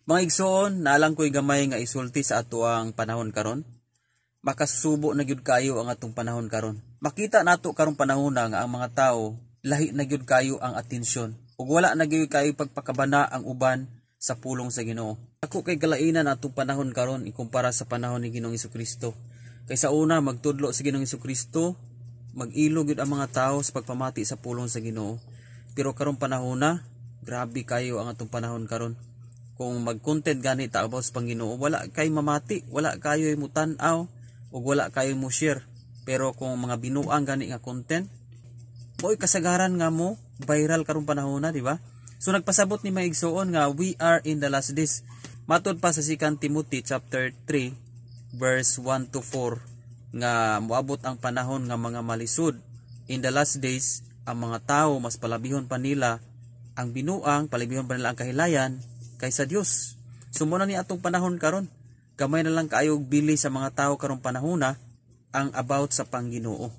Mga igsoon, naa lang ko'y gamay nga isulti sa atoang panahon karon. Makasubo na gyud kayo ang atong panahon karon. Makita nato karong panahon na nga ang mga tao lahi na gyud kayo ang atensyon ug wala na gyud kayo pagpakabana ang uban sa pulong sa Ginoo. Ako kay kalainan atong panahon karon ikumpara sa panahon ni Ginoong Kristo. Kay sa una, magtudlo sa Ginoong Kristo, mag-ilo gyud ang mga tao sa pagpamati sa pulong sa Ginoo. Pero karong panahon na, grabe kayo ang atong panahon karon. Kung mag-content gani ta about sa Panginoon, wala kay mamati, wala kayo mutan-aw ug wala kayo mo share. Pero kung mga binuang gani nga content, mo'y kasagaran nga mo viral karong panahon na, di ba? So nagpasabot ni mga igsoon nga we are in the last days. Matod pa sa 2 Timothy chapter 3 verse 1 to 4 nga moabot ang panahon nga mga malisod. In the last days, ang mga tao mas palabihon pa nila ang binuang, palabihon pa nila ang kahilayan kaysa Dios. So mao na ni atong panahon karon. Gamay na lang kaayog bili sa mga tao karong panahona ang about sa Pangginoo.